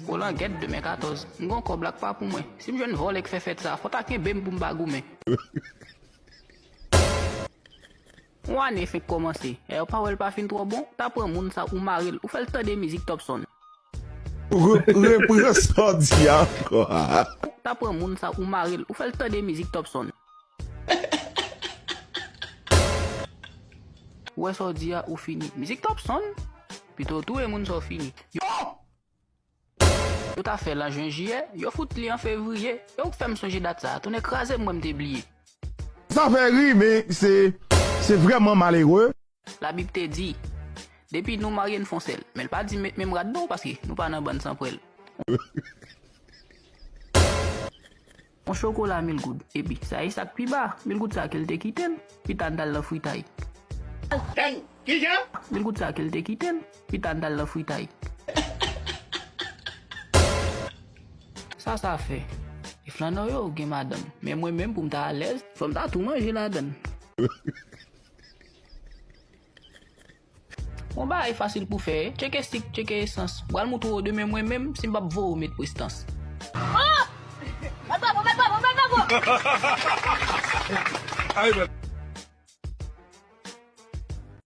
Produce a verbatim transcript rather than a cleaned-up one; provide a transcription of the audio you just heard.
Kolangèt de mè katòz. M gon kòb la k pa pou mwen. Si m jwenn vòlè k fè fèt sa, fò ta kenbe m pou m pa goumen. Yon ane fenk kòmanse. Èyè w pa wè l pa fin twò bon? Ta pran moun sa ou mare l, ou fè l tande mizik Topson. Re- Repran sa w di a ankò. Ta pran moun sa ou mare l, ou fè l tande mizik Topson. Ou wè sa w di a, ou fini. Mizik Topson? Pito w touye moun sa w fini. Yo! Yo ta fè l an jen jiyè, yo fout li an fevriye. E ou k fè m sonje dat sa a, tonnè kraze m, mwen m te bliye. Sa fè ri, men se, se vrèman malere. Labib te di, depi nou marye n fon sèl. Men l pa di met menm rad non, paske nou pa nan bann san prèl. Yon chokola mil goud. Epi, sa e sa k pi ba. Mil goud sa ke l te kite l. Pita n t al nan fritay. Dang! Kijan? Mil goud sa ke l te kite l. Pita n t al nan fritay. Sa sa fè? E flanò yo gen madanm. Men mwen menm pou m ta alèz, fò m ta tou manje ladann. Yon bagay fasil pou fè, tcheke sik, tcheke esans. M pral moutre w demen mwen menm si m p ap voye w met prestans. Oh! Mèt Bravo, Mèt Bravo, Mèt Bravo! Ay, mwen.